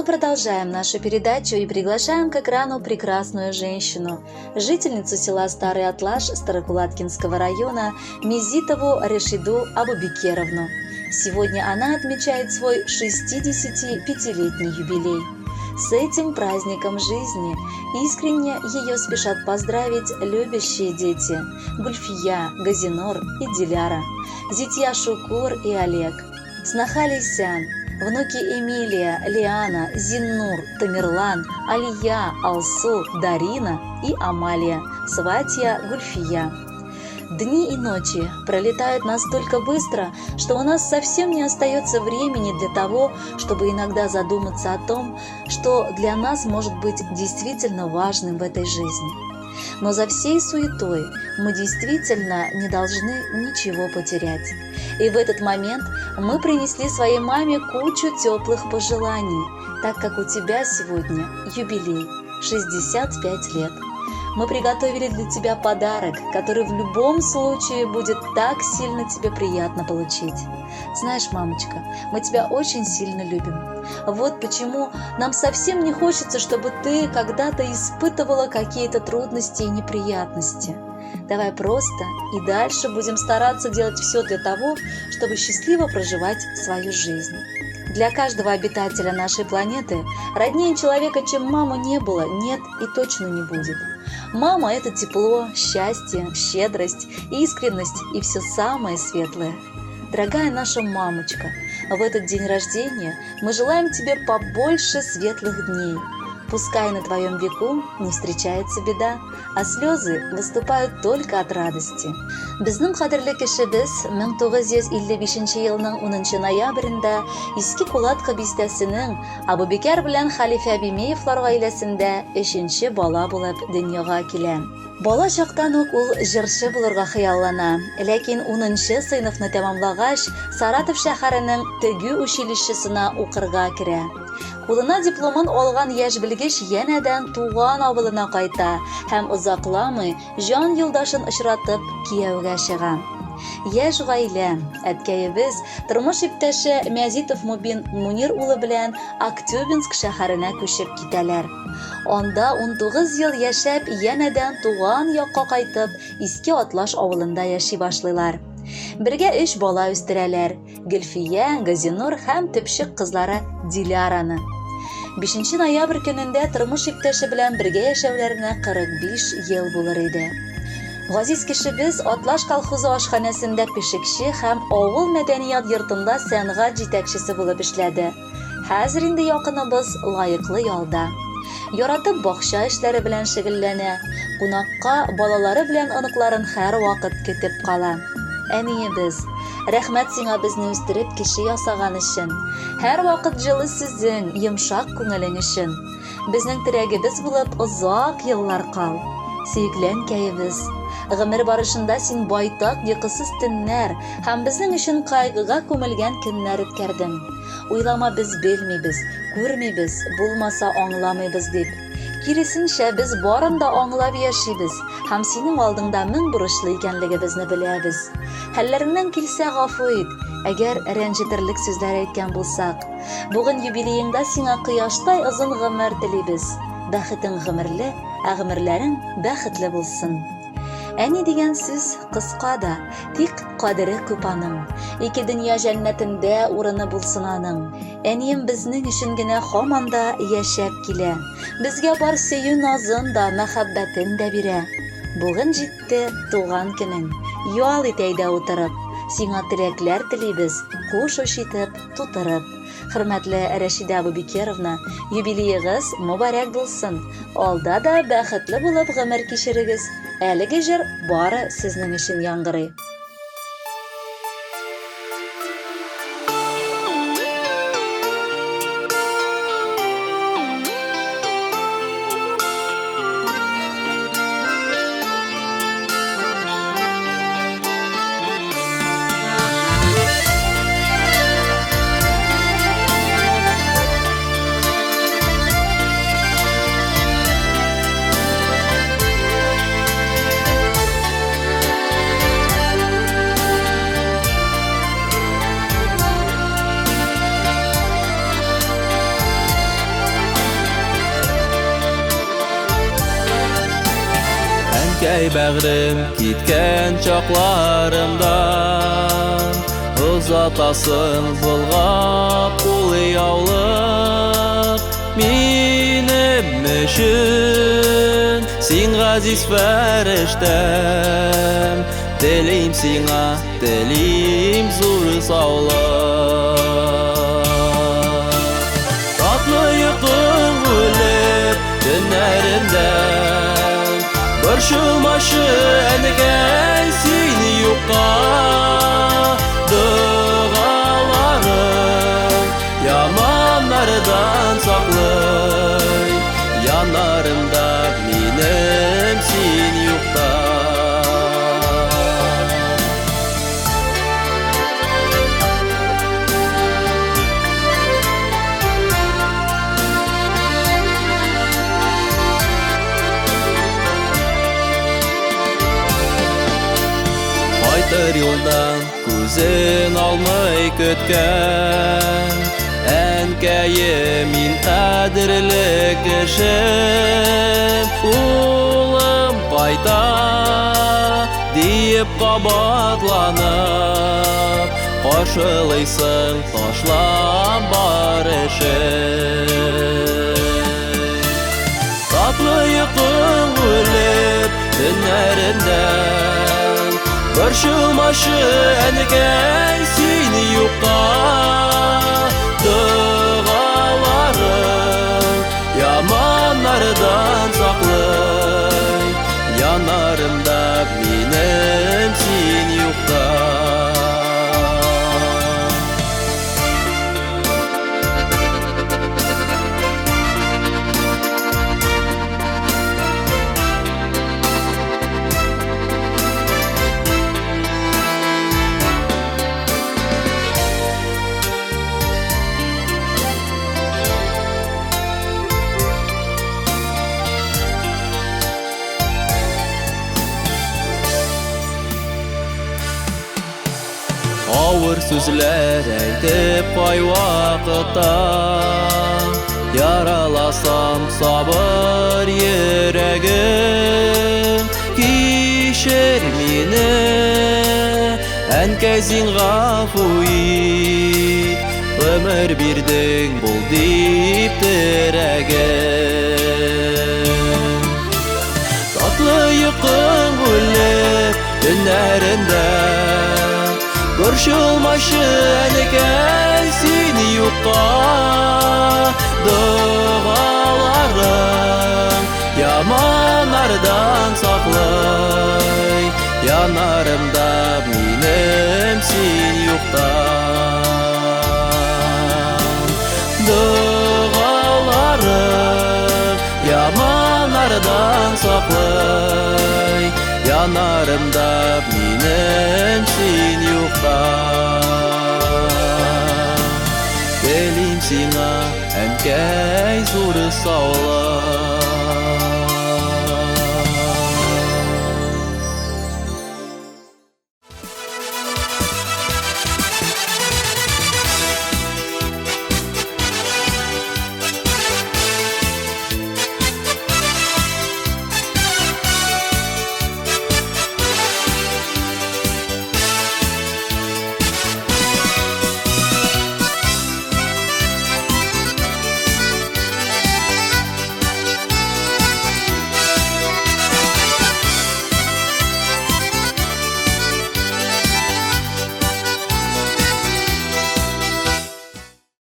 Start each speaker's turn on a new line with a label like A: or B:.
A: Мы продолжаем нашу передачу и приглашаем к экрану прекрасную женщину, жительницу села Старый Атлаш Старокулаткинского района Мизитову Решиду Абубекеровну. Сегодня она отмечает свой 65-летний юбилей. С этим праздником жизни искренне ее спешат поздравить любящие дети Гульфия, Газинор и Диляра, зятья Шукур и Олег, сноха Лисян, внуки Эмилия, Лиана, Зиннур, Тамерлан, Алия, Алсу, Дарина и Амалия, сватья Гульфия. Дни и ночи пролетают настолько быстро, что у нас совсем не остается времени для того, чтобы иногда задуматься о том, что для нас может быть действительно важным в этой жизни. Но за всей суетой мы действительно не должны ничего потерять. И в этот момент мы принесли своей маме кучу теплых пожеланий, так как у тебя сегодня юбилей – 65 лет. Мы приготовили для тебя подарок, который в любом случае будет так сильно тебе приятно получить. Знаешь, мамочка, мы тебя очень сильно любим. Вот почему нам совсем не хочется, чтобы ты когда-то испытывала какие-то трудности и неприятности. Давай просто и дальше будем стараться делать все для того, чтобы счастливо проживать свою жизнь. Для каждого обитателя нашей планеты роднее человека, чем мама, не было, нет и точно не будет. Мама – это тепло, счастье, щедрость, искренность и все самое светлое. Дорогая наша мамочка, в этот день рождения мы желаем тебе побольше светлых дней. Пускай на твоем веку не встречается беда, а слезы выступают только от радости. Безнең кадерле кешебез 1955 елның 10 ноябрендә Иске Кулатка бистәсенең Абубикәр белән Хәлифә Бимеевлар гаиләсендә өченче бала булып дөньяга килә. Бала чактан ук ул җырчы булырга хыяллана, ләкин унынчы сыйныфны тәмамлагач, Саратов шәһәренең тегү училищесына укырга керә. Кулына дипломын алган яшь белгеч янәдән туган авылына кайта һәм озакламый җан юлдашын очратып, кияүгә чыга. Яшь гаилә, әткәебез, тормыш иптәше Мязитов Мубин Мунир улы белән Актюбинск шәһәренә күчеп китәләр. Анда 19 ел яшәп, янәдән туган якка кайтып, Иске Атлаш авылында яши башлыйлар. Бергә өч бала үстерәләр, Гөлфия, Газинур һәм төпчек кызлары Диляраны. 5 ноябрь көнендә тормыш иптәше белән бергә яшәүләренә 45 ел булыр иде. Газиз кешебез Атлаш колхозы ашханәсендә пешекче һәм авыл мәдәният йортында сәнгать җитәкчесе булып эшләде. Хәзер инде якыныбыз лаеклы ялда. Яратып бакча эшләре белән шөгыльләнә, кунакка балалары белән оныкларын һәрвакыт көтеп кала. Әниебез, рәхмәт сиңа безне үстереп кеше ясаган өчен. Һәрвакыт җылы сүзең, йомшак күңелең өчен. Безнең терәгебез булып озак еллар кал. Сөекле әнкәебез, гомер барышында син байтак йокысыз төннәр һәм безнең өчен кайгыга күмелгән көннәр үткәрдең. Уйлама без белмибез, күрмибез, булмаса аңламыйбыз дип. Киресенчә, без барын да аңлап яшибез һәм синең алдыңда мең бурычлы икәнлегебезне беләбез. Хәлләреңнән килсә гафу ит, әгәр рәнҗетерлек сүзләр әйткән булсак. Бүген юбилееңда сиңа кояштай озын гомер телибез. Бәхетең гомерле, ә гомерләрең бәхетле булсын. Әни дигән сүз кыска да, тик кадере күп аның. Ике дөнья җәннәтендә урыны булсын аның. Әнием безнең өчен генә һаман да яшәп килә. Безгә бар сөю назын да, мәхәббәтен дә бирә. Бүген җитте туган көнең. Ял ит әйдә утырып. Сиңа теләкләр телибез, куш уч итеп, тутырып. Хөрмәтле Рәшидә Абубекеровна, юбилеегыз мөбарәк булсын! Алда да бәхетле булып гомер кичерегез. Әлеге җыр бары сезнең өчен яңгырый.
B: Әнкәй бәгърем киткән чакларымда, озатасың болгап кулъяулык. Минем өчен син газиз фәрештәм, телим сиңа, телим зур саулык. Татлы йокың үлеп төннәрендә, борчылмачы, әнкәй, син юкка. Догаларың яманнардан саклый, яннарымда минем син юкта. Кайтыр юлдан күзен алмый көткән әнкәем, мин кадерле кешем. Улым кайта диеп кабатланып, каршылыйсың ташлап бар эшен. Татлы йокың үлеп төннәрендә, борчылмачы, әнкәй, син юкка. Догаларың яманнардан саклый, яннарымда минем син юкта. Авыр сүзләр әйтеп кайвакытта яраласам сабыр йөрәгем, кичер мине, әнкәй, син гафу ит, гомер бирдең бул дип терәгем. Татлы йокың үлеп төннәрендә, борчылмачы, әнкәй, син юкка. Догаларың яманнардан саклый, яннарымда минем син юкта. Догаларың яманнардан саклый, яннарымда минем син юкта. Телим сиңа, әнкәй, зур саулык.